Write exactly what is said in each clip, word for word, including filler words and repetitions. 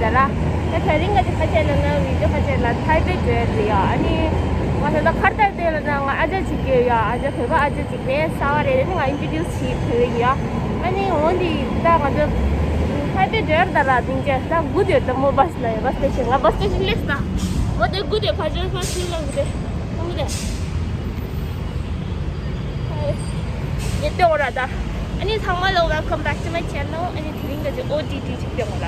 ཟེར་ལ། ད་དེ་རིང་ག་ཅིག་ཁ་ཆད་ལ་ན་བི་ཌི་ཡོ་ཁ་ཆད་ལ་ཐའི་པེ་འགྲོ་ཡ་རེད་ཡ། ཨ་ནི་ང་ཚོ་ད་ཁར་ཏར་དེ་ལ་ན་ང་ཨ་ཅག་ཅིག་ཡོད་ཡ། ཨ་ཅག་བོད་པ་ཨ་ཅག་ཅིག་ནས་གསར་པ་རེད། ཨ་ནི་ང་ཨིན་ཊྲོ་ཌིའུ་སི་བྱེད་ཕོད་ཡ། ཨ་ནི་འོ་འདི་ད་ང་ཚོ་ཐའི་པེ་འགྲོ་ཡ་ད་ར་སྡིངས་ཆ་ད་སྒུག་བསྡད་ད་མོ་བྷ་སི་ལ་ཡ། བྷ་སི་སི་ཊེ་ཤན། ང་བྷ་སི་སི་ཊེ་ཤན་སླེབས་ད། འོ་དེ་སྒུག་བསྡད། ཕར་ཕར་ཕར་ཚུར་ལ་སྒུག་བསྡད། སྒུག་བསྡད། ཡེ་ཏེ་འོ་ར་ད། ཨ་ནི་ཚང་མ་ལ་welcome back to my channel. ཨ་ནི་དེ་རིང་ག་ཅིག་ཨོ་ཏི་ཏི་ཅིག་སྟོན་གོ་ལ།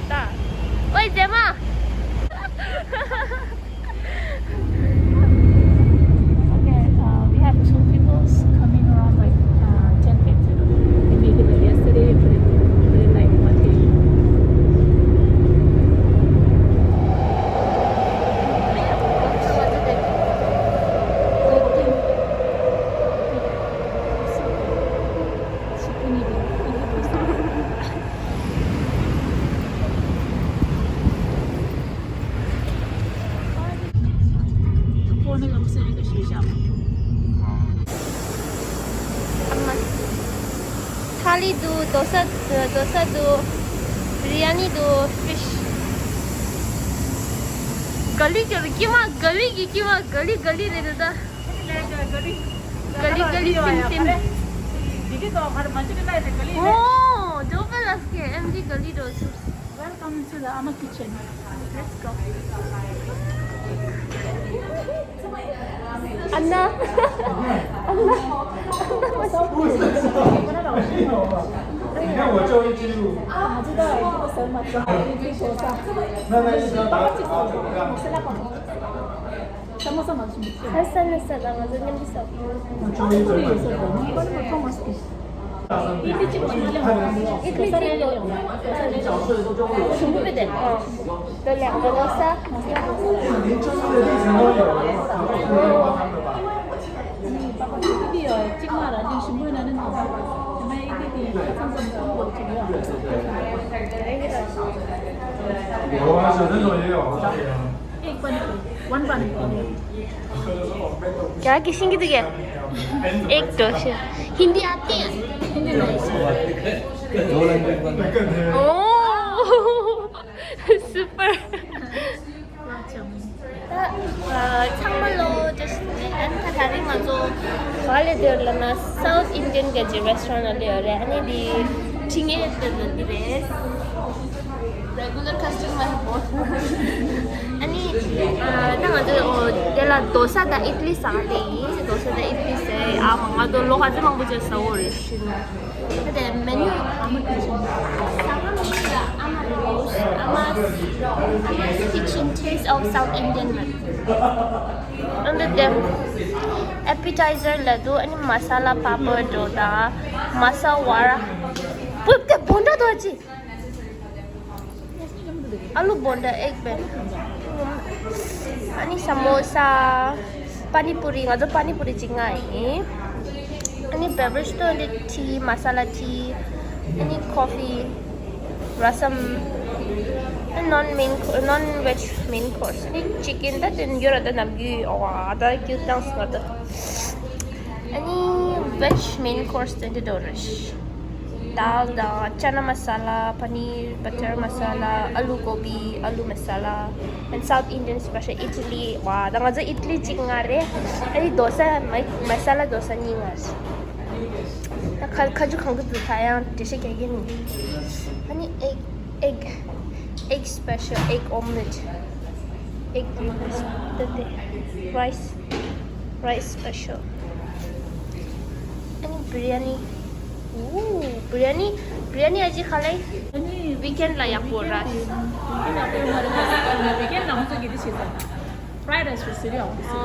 ད། ཨོའི་མཛེས་མ། Okay, uh, we have two people coming around like uh, ten fifteen. They made it like yesterday, but it, but it like Monday. ཐ་ལི་འདུག་དོ་ས། དོ་ས་འདུག་བི་རི་ཡ་ནི་འདུག་ཕིཤ། ག་ལི་གི་ཀི་མ། ག་ལི་གི་ཀི་མ། ག་ལི་ག་ལི་རེད་འདུག་ད། ག་ལི་ག་ལི་སིམ་སིམ། ཨོ། ཌོ་པེ་ལ་སྐད་ཨེམ་ཌི་ག་ལི་འགྲོ་ཚུལ། Welcome to the Ama Kitchen. Let's go. ཨ་ན། ཨ་ན། ཨ་ན། ཧ་ས་ན་ས་ད་ང་ཚོ་མཉམ་དུ་ས། ཨིད་ལི་གཅིག་ཞུ་གི་པ་དེ། ཞུ་གི་པ་དེ། ཨ། དོ་ལེགས་དོ་ལོ་ས། एक पानी पूरी, वन पानी पूरी। क्या किशन की तो क्या? एक तो हिंदी आती है? हिंदी नहीं। दो लैंग्वेज बंद। ओ। Super. ད་ཚང་མ་ལོ་ཇོ་ཤི་ཨན། ད་དེ་རིང་ང་ཚོ་ག་ལ་སླེབས་ཡོད་ལབ་ན། South Indian གི་ཅིག་རེ་སི་ཊོ་རན་ལ་སླེབས་ཡོད་རེད། ཨ་ནི་འདི་ཁྲི་ངེ་དེ་ལ་འདི་རེད། Regular customer བོ། ཨ་ནི་ད་ང་ཚོ་དེ་ལ་དོ་ས་དང་ཨིད་ལི་ཟ་ག་སླེབས་ཡིན། དོ་ས་དང་ཨིད་ལི་ཟ། ཨ་མ་ང་ཚོ་ལོ་ག་ཚོད་མང་པོ་ཅིག་ཟ་འོ་རེད་ཤི་ནོ། The menu. Ama Kitchen. Ama Rose, Ama's, Ama's Kitchen, Taste of South Indian. And then appetizer ལ་དུ་ཨ་ནི་masala papad དང་masala vada. Put the bonda doji. Aloo bonda, egg bend. ཨ་ནི་ས་མོ་ས། པ་ནི་པུ་རི། ང་ཚོ་པ་ནི་པུ་རི་གཅིག་མངགས་ཡིན། ཨ་ནི་བེ་བ་རེཇ་དོ་འདི་ཏི། མ་ས་ལ་ཏི། ཨ་ནི་ཀོ་ཕི། ར་སམ། ཨ་ནི་ནོན་མེན་ནོན་ཝེཇ་མེན་ཀོར་སི། ཨ་ནི་ཅི་ཀེན་ད་དེ་ཡོད་ར། ད་ནམ་རྒྱུན་ཨོ་ཨ་ད་ཀྱུ་ཏང་སི་ང་ད། ཨ་ནི་ཝེཇ་མེན་ཀོར་སི་དེ་འདི་འདྲ་རེད། དཱལ་དང་ཅ་ན་མ་ས་ལ། པ་ནིར་བ་ཊར་མ་ས་ལ། ཨ་ལུ་གོ་བི། ཨ་ལུ་མ་ས་ལ། And South Indian special ཨི་ཊ་ལི། ཝ་ད་ང་ཚོ་ཨི་ཊ་ལི་གཅིག་མངགས་རེད། ཨ་ནི་དོ་ས་མ་མ་ས་ལ་དོ་ས་གཉིས་མངགས་རེད། ད་ཁ་ཁ་ཆུ་གང་གི་འདུག་ད་ཡང་འགྲེལ་བཤད་རྒྱག་གི་ནི། ཨ་ནི་ཨེག་ཨེག་ཨེག་སི་པེ་ཤལ། ཨེག་ཨོམ་ལེཊ། ཨེག་ཨོམ་ལེཊ། ད་དེ་རའི་སི། Rice special. ཨ་ནི་བི་རི་ཡ་ནི། ཨུ། བི་རི་ཡ་ནི། བི་རི་ཡ་ནི་ཨ་ཅི་ཁ་ལེ། ཨ་ནི་ཝིག་ཨེན་ཌི་ལ་ཡག་པོ་ར། ཝིག་ཨེན་ཌི་ལ་ཡག་པོ་ཡོད་མ་རེད། ཝིག་ཨེན་ཌི་ལ་ང་ཚོ་གི་འདི་བྱེད་ས། ཕ་རའི་ཌེ་ཞུ་སི་རི་ཨོ་འདི་བྱེད་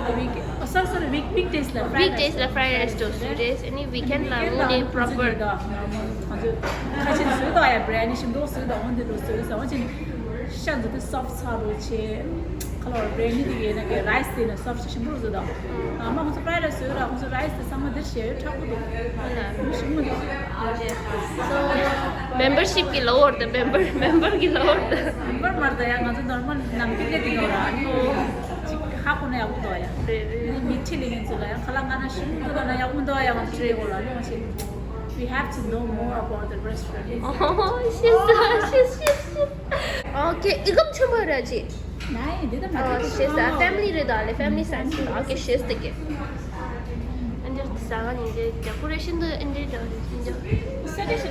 ས། ཝིག་ཨ་སོ་རི་སོ་རི། ཝིག་ཝིག་ཌེ་ས་ལ་ཕ་རའི་ཌེ། ཝིག་ཌེ་ས་ལ་ཕ་རའི་ཌེ་ཞུ་སི་རི། ཨ་ནི་ཝིག་ཨེན་ཌི་ལ་དངོས་གནས་པོ་རོ་པར། ང་ཚོ་ཁ་ཆེ་བཟོས་དང་ཡ་བི་རི་ཡ་ནི་ཞིམ་མདོག་བཟོས་དང་འོ་འདི་འདྲ་བཟོས་ས་འོ་ཅི། ཤ་འཛུགས་དུས་སོབ་ཚ་རུ་ཆེ། ཁ་ལོ་བར་འབྲས་ནི་དེ་གའི་ནང་གི་རའི་སི་དེ་ནི་སོབ་ཆེ་ཞིམ་པོ་རུ་བཟོ་དང་། ཨ་མ་ཁོང་ཚོ་ཕ་རའི་ཌེ་རེས་བཟོས་ར། ཁོང་ཚོ་རའི་སི་དེ་ཚང་མ་འདིར་བཞེས་ཡོད་མཁྲེགས་པོ་འདུག་ཞིམ་པོ་འདུག་མེམ་བར་ཤིབ་གི་ལོ་ཝར་དང་མེམ་བར་མེམ་བར་གི་ལོ་ཝར་དང་། མེམ་བར་མར་དང་ཡང་ང་ཚོ་ནོར་མལ་ནང་གི་སླེབས་ཀྱི་ཡོད་ར། ཨ་ནི་ཅིག་ཧ་ ཁོ་ན་ཡག་པོ་འདུག་ཡ། རེད་རེད། མི་ཁྲི་ལི་ངན་ཚོ་ལ་ཡང་ཁ་ལག་ང་ན་ཤིང་འདུག་ན་ཡག་པོ་འདུག་ཡ། ང་ཁྲི་ལི་གོ་ལ་ལོང་ཆེ། We have to know more about the restaurant. Oh, she's she's she's she's. Okay, ཨི་ཁུ་ཆེན་པོ་ར་ཅི། ནའི་འདི་ད་མ། Oh, she's a family རེད་ད་ལེ། family size. Okay, she's the kid. ཨ་འདིར་ཟ་ང་ཉིན་རེ་རྒྱ་ཁུ་རེ་ཤིན་ཏུ་ཨིན་འདྲེ་འདྲ་རེད་ཨིན་འདྲ།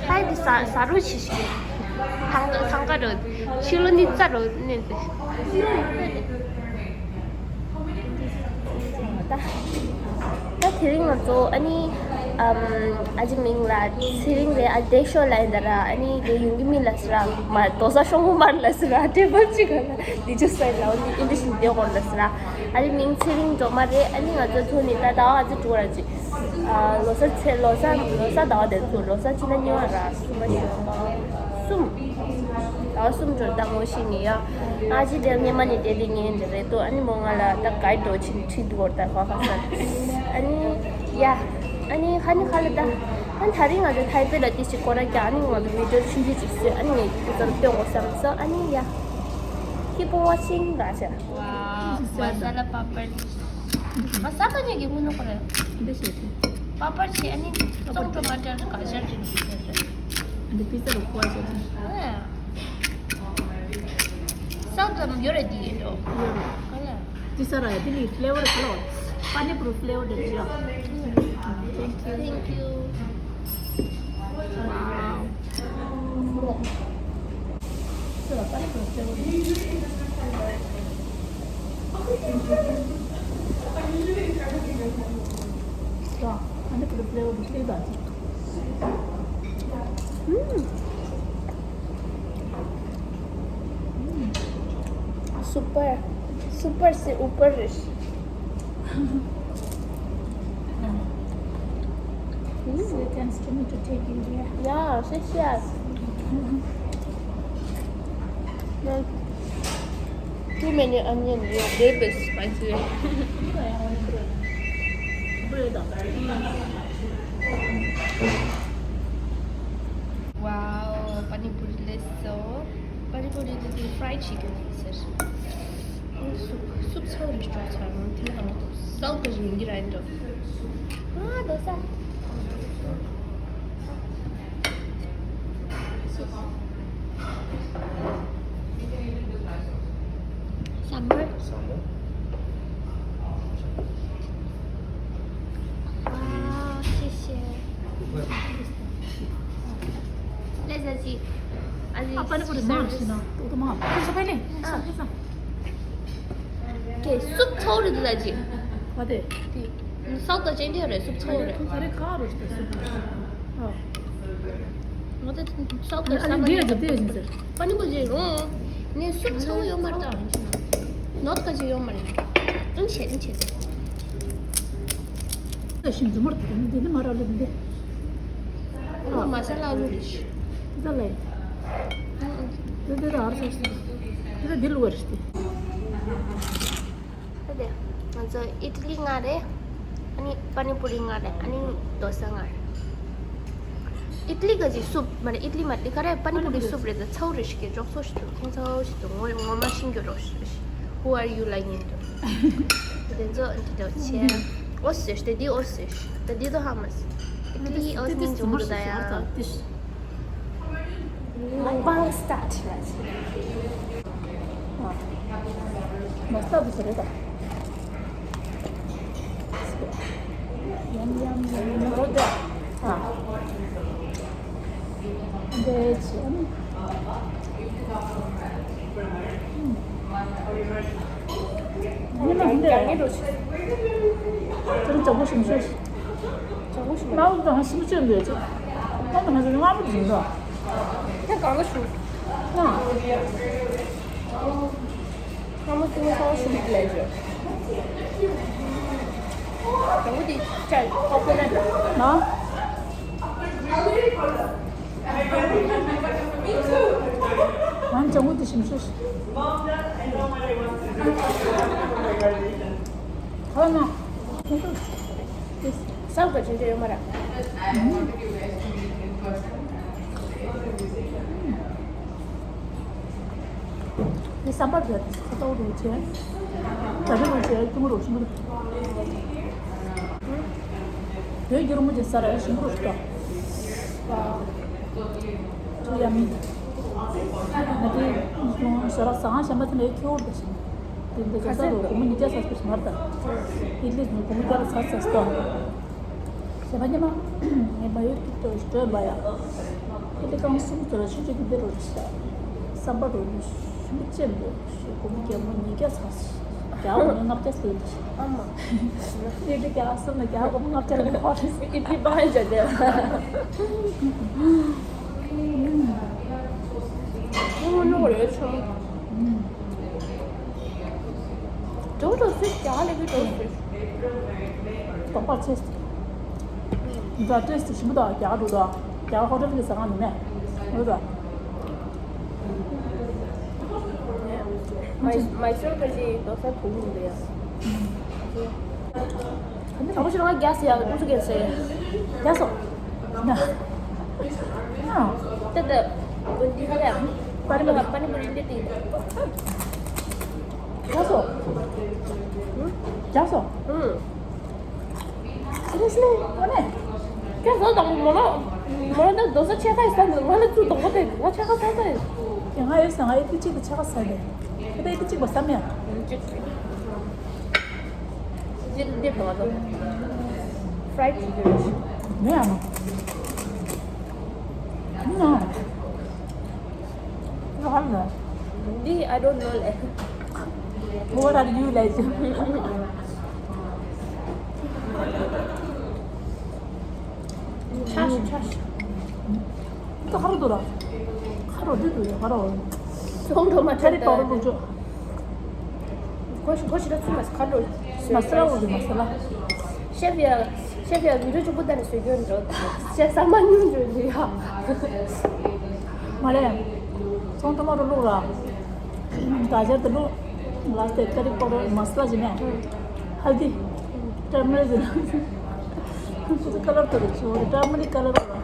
ཧའི་འདི་ཟ་ཟ་རོ་ཆི་ཞིག་ཐང་ཐང་ག་རོ་ཕྱི་ལོ་ནི་ཙ་རོ་ནི་འདི། ད་ད་དེ་རིང་ང་ཚོ་ཨ་ནི་ཨམ་ཨ་ཅེ་མིང་ལ་ཚེ་རིང་རེད། ཨ་བདེ་ཤོག་ལ་ཡིན་ད་ར། ཨ་ནི་དེ་ཡོང་གི་མིན་ལ་ཟེར་ར། མ་རྡོ་ས་ཤོང་གོ་མར་ལ་ཟེར་ར། དེ་བབ་ཅིག་ག་ལ་འདི་ཅུ་སའི་ལ་འོ་འདི་ཨིན་འདྲེ་ཞིག་བདེ་གོ་ལ་ཟེར་ར། ཨ་ནི་མིང་ཚེ་རིང་སྒྲོལ་མ་རེད། ཨ་ནི་ང་ཚོ་ཐོན་ནི་ད་ཟླ་བ་ཨ་ཅེ་དྲུག་ར་ཅིག་ལོ་གསར་ཚེ་ལོ་གསར་ལོ་གསར་ཟླ་བ་དེ་ཚོ་ལོ་གསར་ཕྱི་ཟླ་གཉིས་པ་ར་གསུམ་པ་བཞི་པ་གསུམ། ཟླ་བ་གསུམ་འགྲོ་ཟླ་ངོ་ཤེས་ནི་ཡ། ཨ་ཅེ་དེ་སྔོན་མ་ནས་དེ་དེ་ངན་དེ་རེད་དོ། ཨ་ནི་མོ་ང་ལ་ད་གའི་འགྲོ་ཕྱིན་ཁྲིད་འདུག་བར་ད་ཁ་ཁ་སར། ཨ་ནི་ཡ། ཨ་ནི་ཁ་ནི་ཁ་ལ་ད། ཨ་ནི་ད་རིང་ང་ཚོ་ཐའི་པེ་ལ་དེ་ཞིག་སྐོར་ར་རྒྱག་ཨ་ནི་ང་ཚོ་བི་ཌིའོ་ཆུང་ཆུང་ཅིག་བཟོས། ཨ་ནི་ངས་དེ་ཚོར་སྟོན་དགོས་བསམ་སོང་། ཨ་ནི་ཡ། Keep on watching ར་ཤ། Wow, masala papad. Masala nya ki munu kore. འདི་ཞིག་དེ། Papad chi ani tong tomato gajar jin. འདི་པི་ཛ་རུ་ཁོ་ཅེ། South lam yore di do. Pizza ར་དེ་ལི་flavor color. Pani puri flavor དེ་ཅི། Thank you. Thank you. Wow. Super, super se upar. Say thanks to me to take you there. Yeah, yes, yes. Too many onion, yeah, very spicy. Wow, pani puri leso. Pani puri to the fried chicken, sir. Soup, soup chau restaurant char mo, tin hang to. South ka jing gira ndo. Ah, dosa. Sambar. Sambar. Wow, 谢谢。来，再见。啊，pani puri service. Ke soup chau ri da ji. South ka chen de re, soup chau re. Are ka ro sta soup. Mo te south ka. Ani dia je de je. Pani puri je ro. Ne soup chau yo mar ta. North ka je yo mar. An che, an che. Ta shin zu mar ta ni de mar le de. Masala alu dish. Da le. དེ་དེ་ར་ཨར་སོ་སི། དེ་དེ་ལུ་བར་སྟེ། དེ་དེ་ང་ཚོ་ཨི་ཏི་ལི་ལྔ་རེད། ཨ་ནི་པ་ནི་པུ་རི་ལྔ་རེད། ཨ་ནི་དོ་ས་ལྔ་རེད། ཨི་ཏི་ལི་ག་ཅིག་སུབ་མ་རེད། ཨི་ཏི་ལི་མ་རེད། ག་རེ་པ་ནི་པུ་རི་སུབ་རེད། ད་ཚའོ་རེ་ཞིག་གི་འཇོག་ཚོ་ཞིག་འདུག་ཁྱེད་ཚའོ་ཞིག་འདུག་ངོ་ངོ་མ་ཤིང་གི་རོ་ཞིག Who are you ལ་ཉན་འདུག་དེ་ཚོ་འདི་འདྲ་བྱས། ཨོ་སེ་ཞིག་དེ་འདི་ཨོ་སེ་ཞིག་དེ་འདི་དོ་ཧ་མ་སེ་ཨི་ཏི་ལི་ཨོ་སེ་ཉན་འཇོག་འདུག་ད་ཡ། Mukbang start. Mukbang start. Yum, yum, yum. ང་ལྗང་གུ་དེ་ཞིམ་ཤོས་ཤིག་ཁ་ན་ཁོང་ཚོ་ས་ག་ཅན་ཅན་ཡོད་མ་རེད། འདི་ཟམ་པ་རེད། ཁ་ཏོག་རུ་བྱས། ད་ལྟ་རུ་བྱས་ཀྱི་མོ་རུ་ཞིམ་པོ་འདུག་བོད་རྒྱུ་རུ་མོ་ཅན་ས་ར་ཞིམ་པོ་རུ་ཞིག་ཏོ། ཚུ་ཡ་མི། ང་དེ་ཞོ་ར་ས་ང་ཞམ་པ་དེ་ནས་ཁྱོར་དུ་ཞིམ། དེ་འདི་ཁ་ས་ལོ་གོ་མོ་ཉི་བརྒྱ་ས་སུ་ཞིམ་མར་དང་། ཨིད་ལི་ནི་གོ་མོ་བརྒྱ་ར་ས་ས་སྟོ། ཞེ་མ་ཉི་མ། ངས་མ་ཡོད་ཀྱི་ཏོ་སྤྲོད་པ་ཡ། ཁྱེད་དེ་གང་གསུམ་ཚོ་ལ་ཆུ་ཆུ་གི་འདི་རུ་ཆ། བསམ་པ་རུ་ནི་ཤུ་ཅེམ་དུ་ཤུ་གོ་མི་རྒྱ་མོ་ཉི་རྒྱ་ཚ་སི། རྒྱ་གོ་མི་ལྔ་བརྒྱ་སི་ལ་ཆ། ཨ་མ། ཁྱེད་དེ་རྒྱ་གསུམ་ལ་རྒྱ་གོ་མི་ལྔ་བརྒྱ་ལ་ཁོ་རེ་སི། ཀི་ཏི་བ་ཧན་ཇ་དེ། ཁོ་མོ་ནོ་རེ་ཆོ། འགྲོ་འགྲོ་སུས་རྒྱ་ལས་གི་འགྲོ་སུས། དོགས་པ་ཆེ། འདྲ་ཏྲེས་ཏེ་ཞིམ་པོ་དང་རྒྱ་འགྲོ་དང་རྒྱ་ཧོ་ཊེལ་གི་ཟ་ཁང་ནི་མེད། འོ་དང་། མའི་མའི་སོར་ག་ཞིག་དོ་ས་ཐུག་མི་འདུག་ཡ། ཨ་ནི་དང་པོ་ཞིག་ལ་ང་རྒྱ་ཟེར་ཡ་ཨུ་ཚུགས་རྒྱ་ཟེར། རྒྱ་སོ། ན། ཨ། ཏེ་ཏེ། ཀུན་ཏི་ཧ་ཡ། པ་ནི་པ་རི། པ་ནི་པ་རི་ཏི་ཏི། རྒྱ་སོ། ཧུམ། རྒྱ་སོ། ཧུམ། སི་རི་ཡས་ལི། ཨོ་ནེ། རྒྱ་སོ་དང་མོ་ལོ། མོ་ལོ་ད་དོ་ས་ཆེ་ཁ་ཡི་ས་ནི་ང་ལ་ཚུ་དང་པོ་ཏེ་ང་ཆེ་ཁ་ས་ས་ཡི། ཡ་ང་ཡོད་ས་ང་ཡི་ཏི་གཅིག་ཏུ་ཆེ་ཁ་ས་ནི། ཏེ་ཏི་གཅིག་པ་ས་མེ། ཅི་འདེབས་དང་ང་ཚོ། ཕྲའི་ཌི་ཅི་ཀན་རེད། མེད་ཨ་མ། ཨ་མ། ཡོ་ཧམ་ན། འདི་I don't know ལེ། What are you like? ཆ་ཤི་ཆ་ཤི། ཁ་རོ་དུ་ར། ཁ་རོ་དུ་དུ་ཡ་ཁ་རོ། སོང་དུ་མ་ཁ་རི་པ་རོ་ལུ་ཅོ། ཁོ་ཤི་ཁོ་ཤི་ར་ཚུ་མ་ཁ་རོ། མ་ས་ལ་འོ་ཟི་མ་ས་ལ། ཤེབ་ཡ། ཤེབ་ཡ་བི་ཌིའོ་ཅུ་པུ་ད་ནི་སུ་གྱོན་འགྲོ། ཤེབ་ས་མ་ཉུང་འགྲོ་འདི་ཡ། མ་རེད། སོང་དུ་མ་རོ་ལུག་ར། ག་ཇར་དུ་ལུག་ལ་སྟེ་ཀ་རི་པ་རོ་མ་ས་ལ་ཟི་ནས། ཧལ་དི། ཏར་མེ་རིག་ཟི་ན། ཁོ་ཚོ་ཁ་ལར་དུ་རུ་ཆུ་ཏར་མེ་རིག་ཁ་ལར་རོ།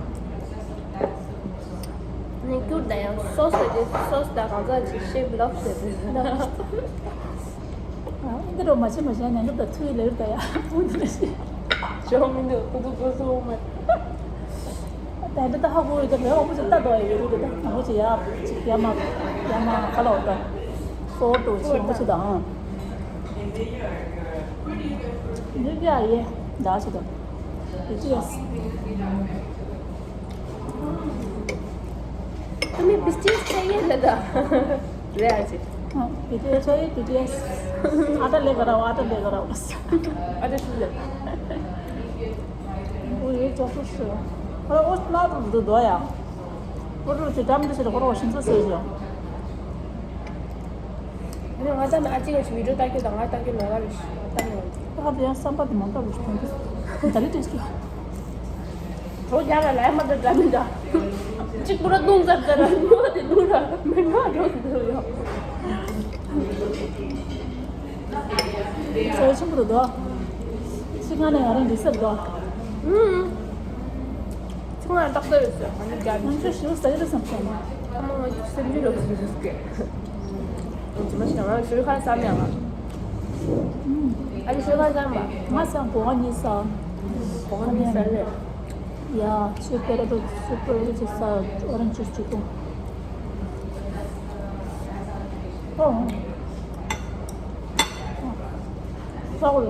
ནི་ཀྱུར་ད་ཡང་སོ་སི་རེད། སོ་སི་ད་གང་ཟག་ཅིག་ཤེབ་ལབ་ཟེར་དེ། ཨ་འདི་རུ་མ་བྱེད་མ་བྱེད་ནས་འགྲུབ་ད་ཐུའི་ལེ་རུ་ད་ཡ་བུ་འདི་ལ་ཤི། ཇོ་མི་འདུག་ཁོ་ཚོ་ཁོ་ཚོ་མ། ད་འདི་ད་ཧ་གོ་ཡོད་ད་རེ་བ་མོ་ཅིག་ལྟ་དོ་ཡ་ཡོད་རུ་ད་མོ་ཅིག་ཡ་ཅིག་ཡ་མ་ཡ་མ་ཁ་ལོ་ད་ཕོ་ཏོ་ཅིག་མོ་ཅིག་ད་ཨང་། འདི་ཡ་ཡེ་ད་ཅིག་ད་འདི་ཅིག་ཡ། तुम्हें बिस्किट चाहिए दादा? ले आ जी। हाँ, बीटीएस चाहिए, बीटीएस। आटा लेकर आओ, आटा लेकर आओ बस। अच्छा, ठीक है। वो ये चॉकलेट से। और वो ना तो दो, दो यार। वो तो सितम से, वो रोशन से सही है। ང་ཚ་ན་ཨ་ཅེ་ག་ཞིག་བི་ཌིའོ་ལྟ་རྒྱུ་དང་ང་ལྟ་རྒྱུ་ལོ་ལ་རེ་ཞིག་ལྟ་ནི་ཡོང་། ད་ག་དེ་ཡང་བསམ་པ་དེ་མ་འདྲ་བ་ཞིག་མཐོང་གི་འདུག་ད་ལི་ཏེས་ཀྱི། གྲོ་རྒྱག་ལ་ལ་ཡ་མ་འདྲ་འདྲ་མི་འདྲ། གཅིག་པུ་ར་བརྡུང་ཟེར་ཟེར་ར་ཉོ་དེ་བརྡུང་ར་མི་ཉོ་འགྲོ་ཟེར་ཡོད། ས་ཆེན་པོ་འདུག་དོ། ཚིག་ཁ་ནས་ང་རང་འདི་ཟེར་དོ། ཨུམ། ཚིག་ཁ་ནས་ཏག་ཏག་ཡོད་ཟེར་ང་ནི་རྒྱ་མི་ང་ཚོ་ཞེ་པོ་ཟ་གི་རེད་བསམ་སོང་། ཨ་མ་ང་ཚོ་སེམས་ཅན་ལོ་ཟེར་ཟེར་གི། ང་ཚོ་མ་ཤེས་ང་ཞོལ་ཁ་བསམ་ཡང་ང་། ཨ་ནི་ཞོལ་ཁ་བསམ་པ། ང་བསམ་གོ་བ་གཉིས་བསམ། གོ་བ་གཉིས་བསམ་རེད། ཡ། སུ་པེ་ར་ཏོ་སུ་པེ་ར་ཏོ་ཅི་ས་ཨོ་རེན་ཇི་ཇུས་ཅི་ཏོང་། ཨོ། ཨོ།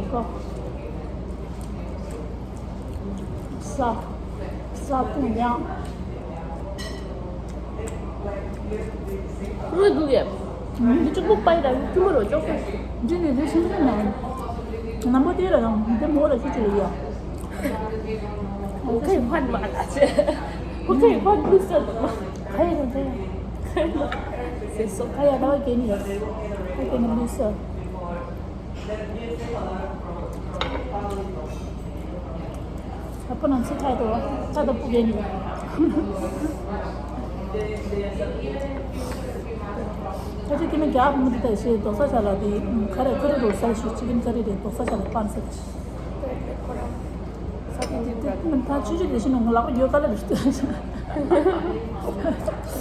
ས་ས་ས་ས་ཀུང་ཡང་། ངོས་འདུག་ཡ། འདི་གཅིག་པུ་པའི་ར་ཁྱི་མོ་རོ་ཅོག་ས། འདི་ནི་འདི་ཤིང་ཤིང་ན། ནམ་པོ་དེ་ར་ཡང་འདི་མོ་ར་ཤི་ཅི་ལ་ཡ། ཁོ་ཁའི་ཕན་མ་ལ་ཆེ། ཁོ་ཁའི་ཕན་མི་སྲིད་མ། ཁ་ཡ་ར་ཁ་ཡ། ཟེར་སོ། ཁ་ཡ་ད་བ་གེ་ནི་ཡ། ཁ་གེ་ནི་མི་སྲིད། ཨ་ཕོ་ནང་ཚིག་ཁ་དོ་ཁ་དོ་པུ་གེ་ནི། ཁ་ཅིག་གི་མི་རྒྱག་མི་འདི་ད་ཤེས་རྡོག་ས་ཆ་ལ་དེ་ཁ་རེ་ཁ་རེ་རོ་ས་ཤུ་ཅིག་གི་ཁ་རེ་རེ་རྡོག་ས་ཆ་ལ་པན་ས་ཆི། ད་ཆུ་ཆུ་དེ་ཤི་ནང་ལག་པ་ཡོད་ག་ལ་རེ་ལྟོས།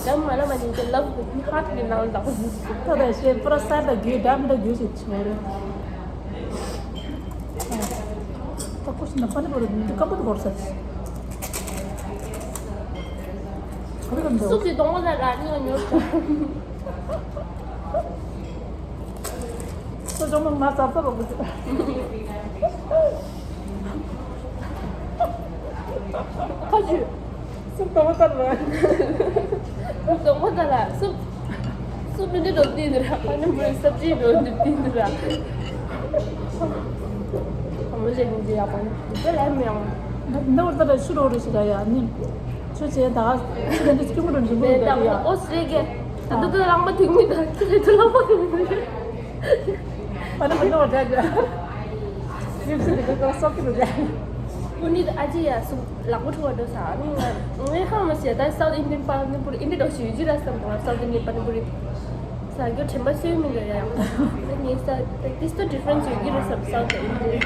ད་མ་ལ་མ་ཉིན་གྱི་ལབ་ཧ་ཏི་གི་ནང་ལ་ད་ད་ཤེས་པུ་ར་ས་ད་རྒྱུ་ད་མི་ད་རྒྱུ་ཞིག་ཆོ་རེ། ཤིན་ན་པ་ནི་པོ་རི་འདི་སྐམ་པོ་དེ་གོར་ས། ག་རེ་ག་འདུག་སུབ་ཀྱི་སྡོང་པོ་ལ་ར་ཉོ་ཉོ་ཤ། སོ་ཅོག་མོ་ང་ཙབ་ཙབ་རོགས་གི། ཁ་ཆུ། སུབ་སྡོང་པོ་ལྟར་ར། སུབ་སྡོང་པོ་ལྟར་ར་སུབ། སུབ་མི་འདི་འགྲོ་དུས་འདི་ར། ཁ་ནི་མོའི་སབ་ཇི་འགྲོ་དུས་འདི་ར། ཁ་མོ་ཞེ་གི་འདི་ཡག་པོ་ནི་འདི་ལས་མི་ཡང་། འདི་འོར་ད་ར་ཤུ་རོ་རུ་ཞིག་ར་ཡ་ནི། ཆོས་ཅན་ད་ག་འདི་ཁྱི་མོ་རུ་འཇིམ་པོ་འདི་ད་ཡ། ཨོ་སི་རེ་གེ། ད་འདི་ད་ལང་མ་ཐུག་མི་ད་ཁྱི་རེ་ད་ལང་མ་ཐུག་མི་རེད། ཨ་ནི་མི་ནོར་འདྲ་འདྲ། ཡུག་སི་རི་གི་གོ་སོག་གི་རུ་འདྲ། ཨུ་ནི་ཨ་ཅེ་ཡ་སུ་ལག་པ་ཁྲོ་བ་འགྲོ་ས། ཨ་ནི་ང་ངའི་ཧ་མ་ཤེས། ད་South Indian པ་ནི་པུ་རི་ཨིན་དྲི་འགྲོ་ཞིག་ཡོད་ཀྱི་ར་བསམ། ད་South Indian པ་ནི་པུ་རི་ཟ་རྒྱུ་དྲན་པ་གསོས་མི་འདུག་ཡ། ད་ངས་ས་practice ཏུ་difference ཡོད་ཀྱི་རེད་བསམ། South Indian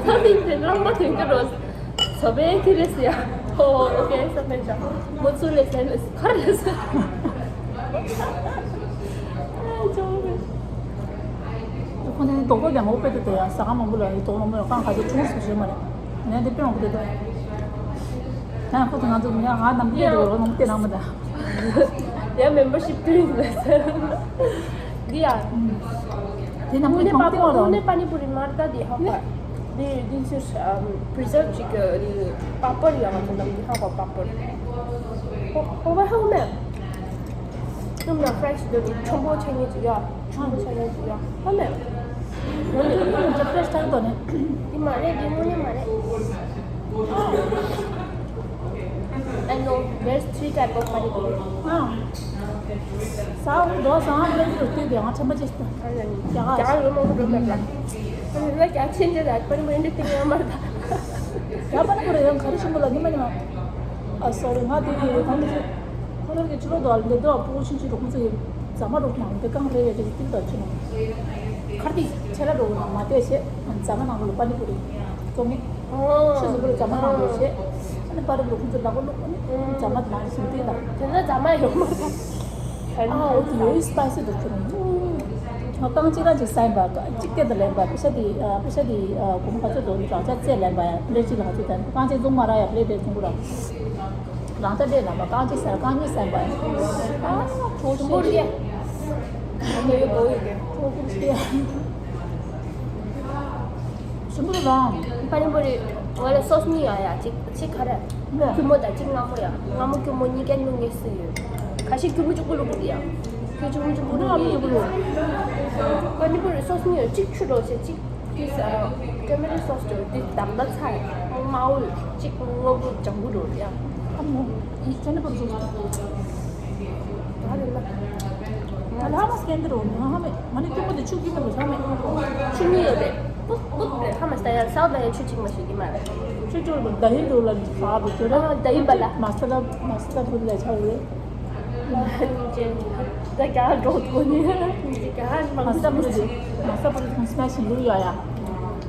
South Indian རང་མ་ཐོན་གྱི་རོ། བཟོ་པའི་ཁྱི་རེད་ཟེར་ཡ། ཨོ་ཨོ་ཁེ་བསམ་པའི་ཆ། མོ་ཚུར་ལས་ཟེར་ལས་ཁར་ལས་ཟེར། ཨ་ཅོ་རེད། ཁོ་ཚོའི་རྡོག་རྡོག་ཀྱང་འོ་དཔེ་དེ་དེ་ཡང་ཟ་ཁང་མང་པོ་ལ་ཡི་རྡོག་མང་པོ་ཡང་རྐང་ཁ་ཚོ་ཆུང་སུ་ཞིག་མ་རེད། ངས་འདི་དཔེ་འོ་དེ་དེ། ཡང་ཁོ་ཚོ་ང་ཚོ་ངས་ང་ནམ་དཔེ་དེ་འོ་ནམ་དེ་ནང་མ་ད། ཡང་membership དུས་ཡིན་ཟེར། འདི་ཡང་། དེ་ནམ་དངོས་གནས་དེ་པ་མང་པོ་དེ་དངོས་འོ་གནས་པ་ནི་པུ་རི་མར་ད་དེ་ཧོ་པ། འདི་འདི་ཚོས་preserve ཅིག་གི་པ་པར་ཡང་ང་ཚོ་ནམ་འདི་ཧོ་པ་པ་པར། ཧོ་པ་ཧོ་མེ། ཁྱོད་ལ་fresh འདོད་ཀྱི་ཆུང་པོ་ཆ་ངེས་ཅིག་ཡ། ཆུང་པོ་ཆ་ངེས་ཅིག་ཡ། ཧ་མེ། ངོ་ནས་ཁྱོད་ལ་fresh ཐང་དོ་ནས། འདི་མ་རེད། འདི་དངོས་གནས་མ་རེད། I know there's three type of pani puri. ཨ། ས་འོག་རྡོ་ས་འོག་ལ་ཡོད་དུས་དེ་ང་ཆམ་པ་ཅིག་ཤི་ད། རྒྱ་གར་ལོ་མང་པོ་འགྲོ་མེད་པ། ཨ་ནི་ལ་རྒྱ་ཆེན་ཅེ་ད་པ་ནི་པ་ཡིན་དུས་དེ་ངའི་མར་ད། རྒྱ་པ་ནི་པུ་རི་ཡང་ག་རེ་ཞིམ་པོ་ལ་ཉི་མ་ཉི་མ། ཨ་sorry ང་དེ་ཡི་ད་ནི་ཅི། ཁོ་རང་གི་ཕྱི་ལོགས་དུ་ཨ་ལ་འདི་དུ་ཨ་ཕྲུ་གུ་ཆུང་ཆུང་རུ་ཁོ་ཚོ་ཡི་ཟ་མ་རུ་མང་དེ་གང་རེ་རེ་རེ་ཏིག་ད་ཆུ་ནང་། ཁར་ཏི་ཆེ་ལ་རུ་ནང་མ་དེ་ཤེ། ཟ་མ་ནང་ལ་པ་ནི་པུ་རི། ཙོང་ངེ། ཆུ་ཟུར་པོ་ལ་ཛ་མ་ནང་ལོགས་བྱས། ཨ་ནི་པར་པོ་ཁོང་ཚོ་ལག་པ་བླུགས། ཨ་ནི་ཛ་མ་དེ་ནང་ལ་ཞིམ་དེ་དང་། དེ་ན་ཛ་མ་ཡོང་མ་ཐག་ཨ་འོ་དེ་ཡོད་སི་པའི་སི་འདུག་ཁྱོད་རང་། ང་རྐང་གཅིག་རང་གཅིག་ཟ་ཡིན་པ། གཅིག་སྟེར་དུ་ལེན་པ། པེ་ཤ་དེ་པེ་ཤ་དེ་གོང་ག་ཚོད་འདུག་རང་ཅག་རྩེད་ལེན་པ་ཡ་པླེ་གཅིག་ལ་ག་ཚོད་དང་རྐང་གཅིག་བཙོང་མ་རག་ཡ་པླེ་དེ་བཙོང་གི་ར། རང་ཅག་སྟེར་ལེན་པ་རྐང་གཅིག་ཟ་རྐང་གཉིས་ཟ་ཡིན་པ། ཨ་ཁྲོ་ཞིམ་པོ་རེད། ཁྲོ་ཡོད་དོ་ཡོད་ཀྱི་ཁྲོ་ཀུ་རེད། ཞིམ་པོ་རང་། པ་ནི་པུ་རི་ང་ལ་སོ་སི་གཉིས་ཡོད་ཡ། གཅིག་གཅིག་ག་རེ། ནས། ཀུ་མོ་དང་གཅིག་མངར་མོ་ཡ། མངར་མོ་ཀུ་མོ་གཉིས་ཀ་བླུགས་ངེས་སུ་ཡོད། ཁ་ཤས་ཀུ་མོ་གཅིག་པུ་བླུགས་འདུག་ཡ། ཁྱོད་གཅིག་པུ་གཅིག་པུ་བླུགས་ངེས་ཡོད། པ་ནི་པུ་རི་སོ་སི་གཉིས་ཡོད། གཅིག་ཆུ་འགྲོ་བྱས་གཅིག་དེ་ས་ཊོ་མེ་ཊོ་སོ་སི་འགྲོ་དེ་དམ་ད་ཚ་ཡ། དམར་པོ་གཅིག་སྔོན་པོ་ལྗང་གུ་འགྲོ་ཡ། ཨ་མོ། ཡིན་ཙང་ནི་པུ་རི་སོ་སི། ང་ལ་ཧ་མ་སྐྱེ་འདི་རུ་ང་ཧ་མེད། ང་ནི་ཀུ་མོ་དེ་ཆུ་ཀུ་མོ་དེ་ཧ་མེད། ཆུ་གཉིས་ཡོད་རེད། ཀུ་ཀུ་རེད། ཧ་མ་ས་ཡ་སའོ་ད་ཡ་ཆུ་གཅིག་མ་ཞིག་གི་མ་རེད། ཆུ་ཆུ་རུ་ད་ཡིན་འགྲོ་ལ་ས་རུ་ཆུ་ར། ཨ་ད་ཡིན་པ་ལ། མ་ས་ལ་མ་ས་ལ་བུ་ལ་ཆ་རུ་རེད། ད་རྒྱ་འགྲོ་དགོས་ནི། རྒྱ་མ་ས་བུ་རེད། མ་ས་བུ་རེད་ཁང་སི་མ་ཞིག་རུ་ཡ་ཡ།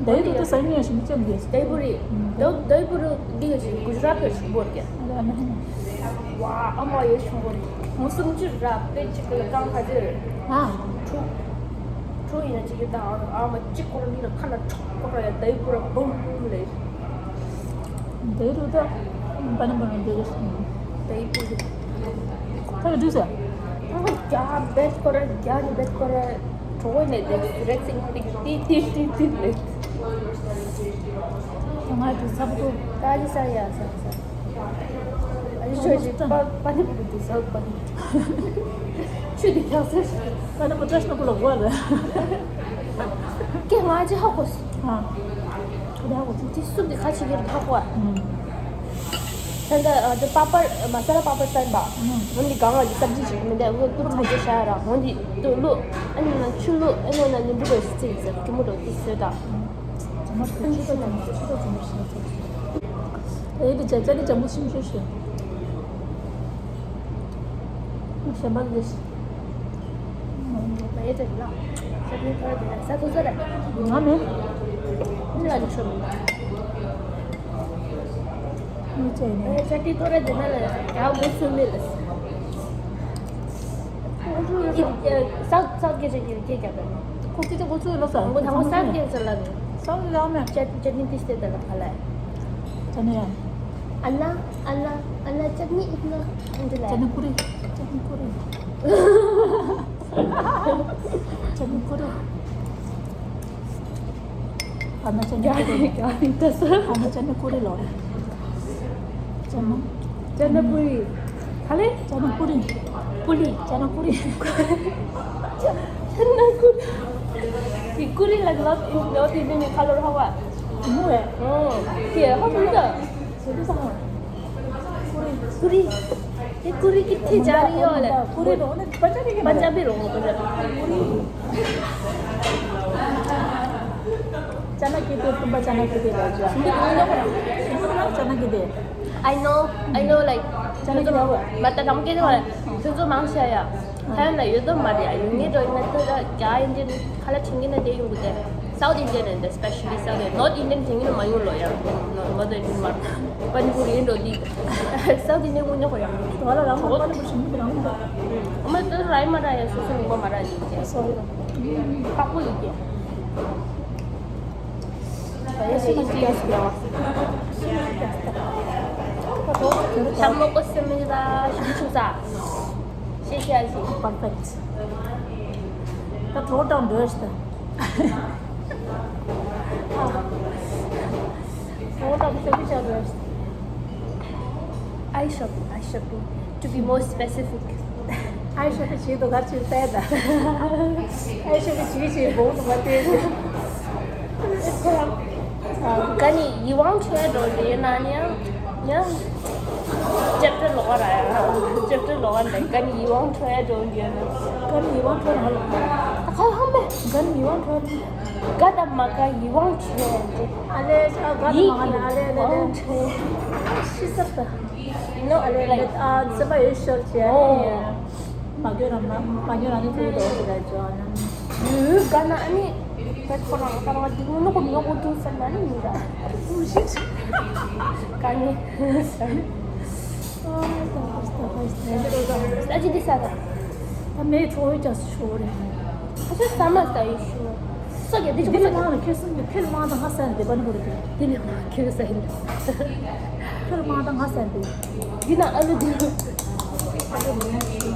ད་ཡིན་འགྲོ་ད་ས་ཡིན་ཡ་ཞིག་མི་ཅན་དེ། ད་ཡིན་བུ་རེད། ད་ད་ཡིན་བུ་རེད་འདི་ཡ་ཞིག་གུ་ཇ་ར་ཏི་ཞིག་བོར་གྱི། ཨ་ན་ཧ་མ། ཝ། ཨ་མ་ཡོད་ཆུང་བོ་རེད། ངོ་སུམ་ཅུ་ར་དཔེ་གཅིག་ལ་རྐང་ག་ཚོད་རེད། ཨ། ཕྲུག་ཕྲུག་ཡིན་ན་གཅིག་གི་དང་ཨ་མ་གཅིག་སྐོར་ལ་ཁ་ན་ཁྲག་སྐོར་ཡ་དེའི་པུ་ར་བུམ་བུམ་ལས། དེའི་རུ་ད་པ་ན་པ་ན་དེ་རེད། དེའི་པུ་ར། ད་ག་དུས་ཟེར། ཨ་རྒྱ་བེད་སྐོར་རྒྱ་ནི་བེད་སྐོར་གྲོགས་ནས་དེ་རེད་ཟིན་ཏིག་ཏིག་ཏིག་ཏིག་ཏིག་ལས། ང་དེ་ཚ་པོ་ད་ལི་ས་ཡ་ས་ས། ཨ་ནི་ཆོས་ཅིག་པ་པ་ནི་པུ་དུ་ས་པ་ནི། ཆུ་དེ་ཁྱག་སེར། པ་ནི་པུ་ཏྲ་ཤ་ན་པུ་ལ་གོ་ལ། ཀེ་ང་ཅི་ཧ་གོ་སི། ཨ། ཀེ་ཧ་གོ་སི། དེ་སུབ་དེ་ཁ་ཆེ་གེར་ཧ་གོ་ཨ། ད་ད་དེ་པ་པར་མ་ས་ལ་པ་པར་སན་པ། འོན་ཏེ་གང་ང་ཅི་སབ་ཇི་ཅིག་མི་འདུག་འོ་ཏུར་མ་ཅི་ཤ་ར་འོན་ཏེ་ཏུ་ལུ། ཨ་ནི་ན་ཆུ་ལུ། ཨ་ནི་ན་ནི་འབུ་རོ་སི་ཙི་ཙི་ཀི་མུ་རོ་ཏི་སོད་ད། ཚང་མ་ཆུ་ཆུ་ད་ཚང་མ་ཆུ་ད་ཚང་མ་ཤ་ཚ་ཆུ། ཨེ་དེ་ཅ་ཅ་དེ་ཅ་མོ་ཤིམ་ཤོ་ཤོ། ཤ་མ་དེ་ཤ། མ་ཡེ་དེ་ལ། ཤ་དེ་ཐོར་དེ་ལ་ས་ཐོ་ས་ར། ང་མེད། ཨེ་ལ་ནི་ཤོ་མི་ལ། མི་ཅེ་ནེ། ཨེ་ཤ་དེ་ཐོར་དེ་ན་ལ་ཡ་མོ་ཤོ་མི་ལ། ས་ས་གེ་ཅེ་གེ་གེ་གེ་གེ། ཁོ་ཅི་ཅི་ཁོ་ཚོའི་ལོ་ས། ཁོ་ཐང་ས་གེ་ཅེ་ལ་ནི། Saudi ramen. चट- चटनी किस तरह का खाला है? चने हैं। अन्ना, अन्ना, अन्ना चटनी इतना अंदर है। चने पूरी, चटनी पूरी। चटनी पूरी। अन्ना चटनी क्या पूरी। है, क्या है दस? अन्ना चटनी पूरी लो। चना। चना पूरी। खाले? चना पूरी। पूरी। चना पूरी। चना पूरी। ये पूरी लगभग नॉर्थ इंडियन में खा लो हवा। मुंह है। हाँ। क्या है? हम लोग का। पूरी। पूरी। ये पूरी कितनी जा रही है वाला? पूरी तो उन्हें पंजाबी के पंजाबी लोगों को पंजाबी। पूरी। चना की दे, तुम चना की दे, राजा। चना की दे। I know, I know, like, ཅ་ན་གི་རེད་བ། མ་ད་རང་སྐད་དུ་ཁྱོད་ཚོ་མང་ཆེ་ཡ། ཐའི་ལན་ལ་ཡོད་དོ་མ་རེད། ཡོད་ངེས་འགྲོ་ཡིན་ན་ད་རྒྱ་ཨིན་ཇི་ཁ་ལ་ཆིང་གི་ན་དེ་ཡོང་གི་དེ། South Indian and especially South Indian, North Indian ཆིང་གི་ན་མ་ཡོང་ལོ་ཡ། མ་ད་ཡིན་མ། པ་ནི་པུ་རི་ཡིན་འགྲོ་དེ། South Indian དངོས་གནས་ཁོ་རང་གི། དོ་ལ་རང་གི་པ་ནི་པུ་རི་ཆིང་གི་རང་གི། ཨ་མ་ད་ར་ཡིན་མ་ར་ཡ། སོ་སོ་ཡིན་པ་མ་ར་ཡིན་ཀྱང་། སོ་རི། ཁག་པོ་ཡིན་ཀྱང་། ཤ་མོག་པོ་སེམས་མི་ད་ཞིམ་ཆུང་ས། ཤེས་ཤེས་ཨ་ཞིག Perfect. ད་གྲོགས་དང་འདོད་ཤི་ད། གྲོགས་དང་སེམས་མི་ཆགས་འདོད་ཤི། Eye shopping, eye shopping. To be more specific. ཨའི་ཤོ་པི་བྱེད་དོ་གར་ཆེ་བལྟས་ད། ཨའི་ཤོ་པི་བྱེད་བྱེད་དགོངས་དུ་མ་བལྟས། ག་ནི་ཡིད་དབང་འཕྲོག་འགྲོ་རེད་ན་ནི་ཡང་། ཅེབ་ཊར་ལོག་ར་ཡང་ཅེབ་ཊར་ལོག་ར་འདི་ག་ནི་ཡིད་དབང་འཕྲོག་ཡ་འགྲོ་རེད་ན། ག་ནི་ཡིད་དབང་འཕྲོག་ར་ལ། ད་ག་ཧམ་པས། ག་ནི་ཡིད་དབང་འཕྲོག་ར། ག་ད་མ་ག་ཡིད་དབང་འཕྲོག་ཡ་འདི། ཨ་ལེ་ཨ་ག་ད་མ་ག་ནི་ཨ་ལེ་ཨ་ལེ་ཨ་ལེ། ཤི་ས་ད། You know, like, ཨ་ཙི་པ་ཡོད་ཤོར་བྱས། མ་གྱོད་རང་མ་མ་གྱོད་རང་ནི་ཐུག་འགྲོ་ཞིག་ལ་ཇོ་ཨ་ནམ། ཡོད་ག་ན་ཨ་ནི། བེད་ཁོ་རང་ཁ་རང་དེ་ངོ་ནོ་གོ་མི་ཡོང་གོ་འདུག་བསམ་ན་ནི་མི་འདྲ། ཨུ་ཤི། ག་ནི། ཨ་ཅི་འདི་ས་ད། ད་མེད་ཁྲོ་བོའི་རྒྱ་སུ་ཤོར་རེད། ཁ་ཤས་ཟ་མ་ཟ་ཡི་ཤོར། སོ་ག་འདི་ཅི་འདི་ལ་མང་ལ་ཁེ་སང་གི་ཁེ་ལ་མང་དང་ང་ཟ་ཡིན་དེ་པ་ནི་བོར་གི། འདི་ལ་མང་ཁེ་ལ་ཟ་ཡིན། ཁེ་ལ་མང་དང་ང་ཟ་ཡིན་དེ། འདི་ན་ཨ་ལུ་འདི། ཨ་ལུ་མང་ཤི།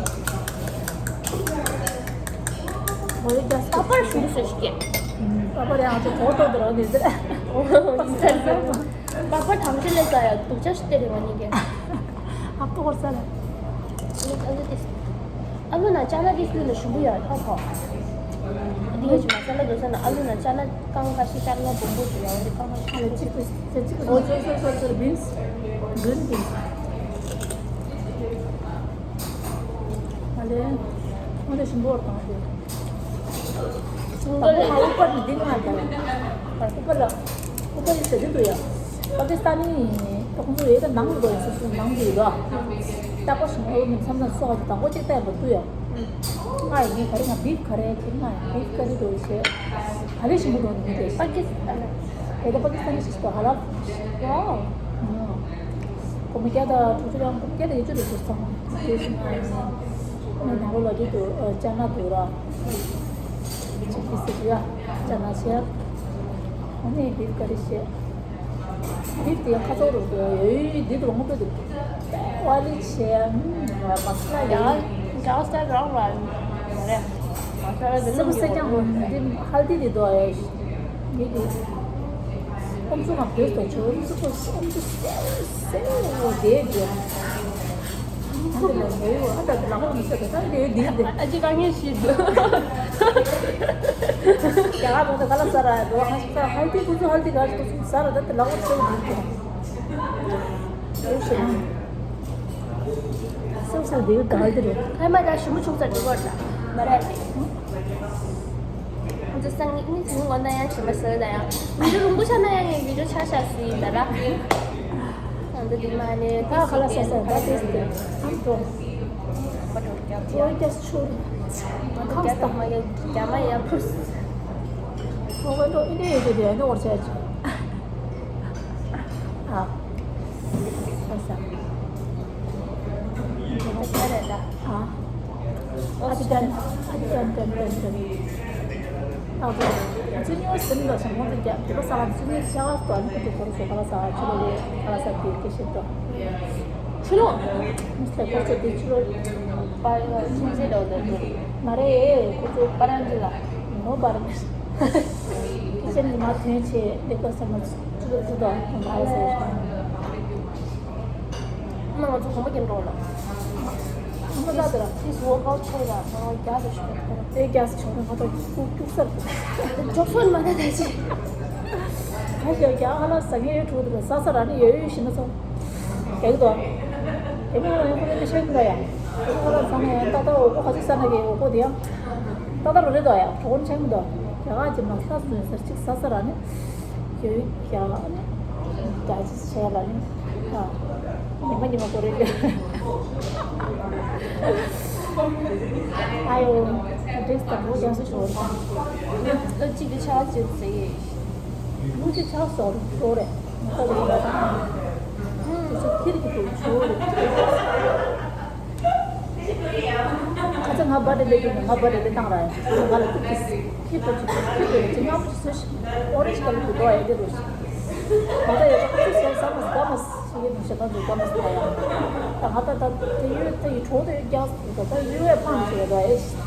བོད་རྒྱ་སྐད་པར་ཞུ་སོ་ཞིག་གི། པ་པར་ཡང་ཅིག་གོ་ཏོ་དོ་རོ་ནི་ཟེར། པ་པར་ཐང་ཆེན་ལས་ས་ཡ་སྡུག་ཅག་ཞིག་སྟེར་རེ་བ་ནི་གི། ཨ་པོ་གོར་ས་ལ། ཨ་ལུ་དེ། ཨ་ལུ་ན་ཅ་ལག་དེ་ཤུལ་ལ་ཞུ་གི་ཡོད་ཧ་གོ། འདི་ག་ཅི་མ་ས་ལ་འགྲོ་ས་ན་ཨ་ལུ་ན་ཅ་ལག་རྐང་ཁ་ཤས་ཅ་ལག་སྦོམ་པོ་ཞིག་ཡོད་རེད། རྐང་ཁ་ཤས་ཅིག་ཅིག་ཅིག་ཨོ་ཅོ་ཅོ་ཅོ་ཅོ་beans green beans། ཨ་ལེ། ཨ་ལེ་ཞིམ་པོ་བཏང་སྟེ། ཨུ་པ་ལ་ཨུ་པ་ནི་འདི་ང་ད། ཨུ་པ་ལ་ཨུ་པ་ལ་ཟེར་གྱི་འདུག་ཡ། པ་ཀི་སི་ཐན་ནི་ད་ཁོང་ཚོ་ཡོད་ད་ནང་ལ་འགྲོ་ཡ་སོ་སོ་ནང་གི་ཡོད་ད། ད་པ་ཞིམ་པོ་མི་མཚམས་ན་སོགས་ཀྱི་དང་པོ་གཅིག་བལྟས་པ་འདུག་ཡ། ང་ཡི་ངའི་ག་རེ་ང་beef curry ཁྱེད་ང་beef curry འགྲོ་བྱས། ག་རེ་ཞིམ་པོ་འགྲོ་འདུག་དེ། པ་ཀི་སི་ཐན། དེ་ད་པ་ཀི་སི་ཐན་ནི་ཞིག་ཏུ་ཧ་ལ། ཝའོ། གོམ་རྒྱ་དང་གྲོགས་ཚོ་ཡང་གོམ་རྒྱ་དང་ཡོད་ཚོད་རེད་ཟེར་སོང་། དེ་བཞིན་ང་ནང་ལོ་ལ་དེ་དུ་ཅ་ན་དུ་ར། ཅི་ཕི་སི་ཡ་ཅ་ན་ཆེ། ཨ་ནི་བིབ་ཀ་རི་ཤེ། བིབ་དེ་ཁ་ཚོགས་རུ་དུ་ཡོད་དེ་དུ་མོ་ཀ་དུ་ཀ་ལི་ཆེ། མ་སི་ལ་ཡ། ཡ་ས་རང་ལ་རེད། མ་ས་ལ་དེ་སེམས་སེ་ཀྱང་འདི་ཧལ་དི་དེ་དུ་ཡོད། ངེད་ཀྱི་ཨམ་སྲུ་ང་བོད་དུ་ཆུ་ཨམ་སྲུ་ཨམ་སྲུ་སེའུ་སེའུ་དེ་དེ། ཨ་ནི་ལ་མེའུ་ཨ་ད་ལ་ཧོ་མི་ཤ་ད་ད་དེ་དེ་དེ། ཨ་ཅི་ག་ངེས་ཤི་དུ། ཡ་ང་ད་ག་ལ་ས་ར་དོ་ཧ་ཤི་ས་ཧལ་ཏི་ཁུ་ཚུ་ཧལ་ཏི་ག་ཁུ་ཚུ་ས་ར་ད་ད་ལ་ཧོ་སེའུ་དེ་དེ། སེའུ་ཤི་ན། སེའུ་ས་དེ་ད་ཧལ་ཏི་རེད། ཧེ་མ་ད་ཞི་མོ་ཆུང་ས་འགྲོ་བར་ད་མ་ར་དེ། ང་ཚོ་སང་ཉིན་ཉིན་ཚང་མ་ན་ཡང་ཞི་མ་ཟེར་ན་ཡང་། མི་འགྲོ་རུང་པོ་ཆ་ན་ཡང་ངས་བི་ཌིའོ་ཆ་ཤ་སི་ད་ར། ང་ཚོ་འདི་མ་ནས་ད་ཁ་ལ་ས་ས་ད་དེ་སི་ཏེ་ཨམ་ཏོ། པ་ཏོ་རྒྱབ་ཅོ་ཡ། རྒྱ་ཆུ་རེད། པ་ཏོ་རྒྱ་ཏོ་མ་ཡ་རྒྱ་མ་ཡ་ཕུར། ཨོ་ཝེ་ཏོ་ཨི་ཏེ་ཡོད་དེ་དེ་ཨ་ནི་འོར་ཆ་ཅི། ཨ། ས་ས། ད་ཁྱེད་རེད་ད། ཨ། ཨ་ཏི་ཏན། ཨ་ཏི་ཏན་ཏན་ཏན་ཏན། ཨ་ཏི། བཙུན་ཡོད་ཟིན་ལ་ཞང་ཁོང་ཚོ་རྒྱ་རྒྱ་པ་ས་ལ་བཙུན་ཡོད་ཤ་ག་སྟོན་ཁོ་ཚོ་ཁོ་ཚོ་ཁ་ལ་ས་ཆུ་ལོ་ལེ་ཁ་ལ་ས་དེ་སྐད་བཤད་དོ། ཆུ་ལོ། མི་སླེ་ཁོ་ཚོ་དེ་ཆུ་ལོ། པ་ཡོ་ཁྱིམ་མཚེས་ལོ་དེ་དེ། མ་རེད་ཁོ་ཚོ་པ་རང་གི་ལ། ནོ་པ་རང་གི། ཁི་ཆེན་ནི་མ་ཐོན་ཆེ་ལེ་ཁོ་ས་མ་ཆུ་ལོ་ཆུ་དོ་ཁ་ལ་ས། ང་ང་ཚོ་གོམ་པ་རྒྱབ་འགྲོ་ལ། ཁོ་ཚ་དེ་ར། དེ་སུ་བ་ཀའོ་ཆེ་ལ་ང་རྒྱ་དེ་ཤོད་ཁོ་ར། དེ་རྒྱ་སུ་ཆོག་རེ་ང་ད་ཁུག་ཁུག་སར་དེ་ཇོག་སོན་མ་ད་ད་ཅི། ཁ་ཤས་རྒྱ་ཧ་ལ་ས་ངའི་ཡོད་ཕྲུ་གུ་དེ་ས་ས་ར་ནི་ཡོད་ཡོད་ཤི་ན་ཚོ། རྒྱ་གི་དོ། དེ་ནི་ང་རང་ཡང་ཁོ་རེ་ཤ་གི་ལ་ཡ། དེ་ནི་ཧ་ལ་ས་ངའི་ཡང་ད་ད་འོ་ཁོ་ཁ་ཅིག་ས་ན་གི་འོ་ཁོ་དེ་ཡང་། ད་ད་རོ་རེ་དོ་ཡ་གྲོགས་ཆེན་མི་དོ། རྒྱ་ག་ཅི་མ་ས་སུ་ཡོད་སར་ཅིག་ས་ས་ར་ནི། ཡོད་ཡོད་ཀྱང་ཨ་ནི། རྒྱ་ཆེ་བྱས་ལ་ནི། ཨ། ཉི་མ་ཉི་མ་གོ་རེ་རེ། ཨ་ཡོ། འདྲེས་དང་པོ་རྒྱ་སུ་ཞོར་དང་། ཨ་གཅིག་གི་ཆ་ཅི་ཟེར་ཡེ། མུ་ཅི་ཆ་སོར་ཞོར་རེ། ང་ཁ་ལ་ཡོད་པ་དང་། ཨ་ཅི་ཁིར་གི་དུ་ཞོར་རེ། ཁ་ཚ་ང་བར་ཌེ་ལེ་དུས་ནས་ང་བར་ཌེ་ལེ་བཏང་ར་ཡིན། ང་ལ་ཐུག་གིས་ཁྱི་པོ་ཅིག་ཁྱི་པོ་ཅིག་སྔ་མོ་ཞིག་བཟོས་ཤིག་ཨོ་རེ་ཇི་ཀ་ལར་གྱི་རྡོ་ཨེ་དེ་རུ་ཞིག་ང་ད་ཡོད་ཁ་ཚ་བཟོས་ཟ་མ་ཟ་མ་ཞིག་གི་ནུ་ཞེ་ད་འཛུགས་ཀ་མ་ཟ་ཡ། ད་ང་ད་ད་དེ་ཡོད་ད་ཡི་གྲོགས་དེ་ཡོད་རྒྱག་ཟ་ད་ད་ཡོད་བས་ཕང་ཞིག་རྡོ་ཨེ་ཞིག་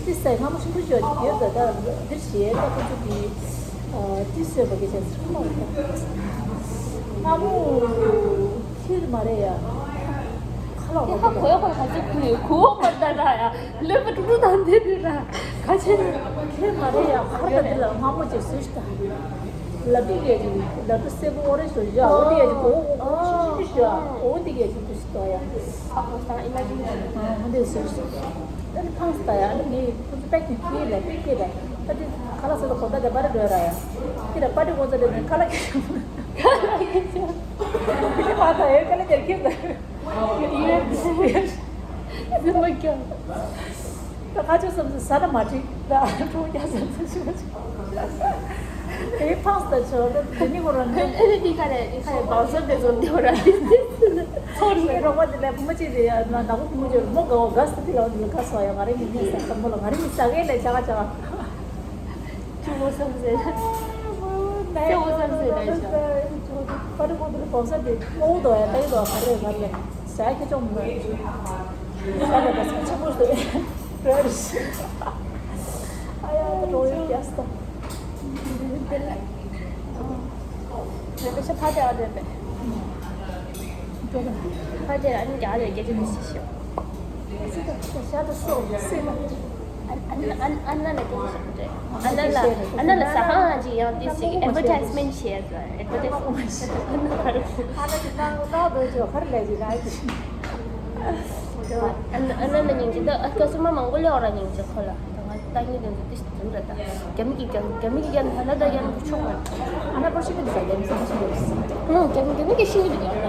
ཏི་སེ་སྔ་མོ་ཞིག་བུ་ཞོ་ཅིག་ཡོད་ད་ད་འདིར་ཞེ་ད་ཁོ་ཚོ་གི་ཏི་སེ་བ་གི་ཅན་ཟ་མ་སྔ་མོ། ཁྱེད་མ་རེད་ཡ། ཁ་ལག་དེ་ཧ་གོ་ཡ་ཁོ་ལ་ག་ཚོད་ཁུ་ཡོད་གོ་བ་མ་ལྟ་ར་ཡ། ལོས་པ་ཀྲུ་ཀྲུ་དང་དེ་དུས་ར། ག་ཆེ་ནི། ཁྱེད་མ་རེད་ཡ། ཁར་ད་འདི་ལ་སྔ་མོ་ཅིག་བཟོས་ཤི་ད། ལ་ཏི་གས་ཅིག་ལ་ཏི་སེར་པོ་ཨོ་རེ་ཞོ་བཞག་འོ་དེ་གས་ཅིག་གོ་འོ་འོ་ཤི་ཤི་ཤི་ཡ། འོ་དེ་གས་ཅིག་དུ་ཤི་ཏོ་ཡ། ཨ་ཧོ་ས་ཨི་མ་ཇིན་ཤི། འོ་དེ་བཟོས་ཤི། ད་ནི་ཕངས་ད་ཡ། ཨ་ནི་ངས་ཁོ་ཚོ་པེག་ཅིག་ཁྱེར་ལ་པེག་ཁྱེར་ལ། ད་དེ་ཁ་ལག་ཟ་ད་གོ་ད་དེ་པ་རེ་འགྲོ་ཡ་ར་ཡ། ཁྱེད་ལ་པ་ཏི་གོ་ཚ་དེ་ནི་ཁ་ལག་ཁྱེར། ཁ་ལག་ཁྱེར། ཁྱེད་ལ་པ་ད་ཡ་ཁ་ལག་ཁྱེར་ཁྱེར་ད། ད་ཁ་ཆོ་བསམ་ཚུལ་ཟ་ན་མ་འགྲིག་ད་ཁྲོ་རྒྱག་བསམ་ཚུལ་ཞིག་མ་བྱུང་། དེ་ཕངས་ད་ཆོ་ད་དེ་ནི་ཁོ་རང་ཨེ་ཨེ་ནི་དེ་ག་རེ་དེ་ག་རེ་བང་སོ་དེ་ཚོ་འདི་བ་ར་དེ་ཚོ་ནི་ཚོར་ནི་རོགས་པ་དེ་ལས་བུ་མོ་ཅིག་རེད་ཡ། ན་ནག་པོ་བུ་མོ་ཅིག་རེད། མོ་དགའ་བོ་དགའ་ས་དེ་ལ་འོ་འདི་ལ་དགའ་སོ་ཡ། ང་རེ་ནི་ངས་ཟ་ཁ་མོ་ལ་ང་རེ་ནི་ཟ་གེ་ལས་ཅག་ཅག་ཆུ་བོ་བསམ་ཟེར། སེ་བོ་བསམ་ཟེར་ལ་ཤ། པ་རི་གོ་དུ་གོ་ས་དེ་ཨོ་དོ་ཡ་ཏའི་དོ་ག་རེ་ག་རེ་ཟ་ཁེ་ཅོང་མི་ཟ་ལ་ག་ས་ཆུ་བོ་སྟོད་ར་རི་ཤི། ཨ་ཡ་ད་རོ་ཡོད་ཀྱ་སྟོ། རེ་པེ་ཤ་ཕ་དེ་ཨ་རེ་པེ། ཕ་དེ་ཨ་ནི་རྒྱ་ལ་རྒྱ་ཅི་མི་ཤི་ཤོ། ཤ་ད་སོ་སེ་ན། ཨ་ན་ཨ་ན་ལ་སྐད་ཆ་བཤད་པ་རེད། ཨ་ན་ལ་ཨ་ན་ལ་ཟ་ཁང་ཅིག་ཡང་དེ་ཞིག་ཨེ་ཌ་བར་ཊའི་སི་མེན་ཊི་བྱས་ཟེར། ཨེ་ཌ་བར་ཊའི་སི་མེན་ཊི། ཨ་ན་ལ་ནང་ལོག་འགྲོ་ཅོ་ཁར་ལས་ཅིག་ལ་ཅིག་ཨ་ན་ཨ་ན་ལ་སྙིང་རྗེ་ད་ཨ་ཀ་སུ་མ་མང་པོ་ལས་འོ་ར་སྙིང་རྗེ་ཁོ་ལ་ད་ང་ལྟ་ཉིད་དེ་ཚོ་དེ་ཞིག་དེ་འདྲ་ད་རྒྱ་མི་གི་རྒྱ་རྒྱ་མི་གི་རྒྱ་ནི་ཧ་ལ་ད་རྒྱ་ནི་ཆོག་ཨ་ན་པར་ཤི་གི་འདི་ས་རྒྱ་མི་ས་མ་ཤི་འདི་རེད། ཨུ་རྒྱ་མི་རྒྱ་མི་གི་ཤི་གི་འདི་རེད།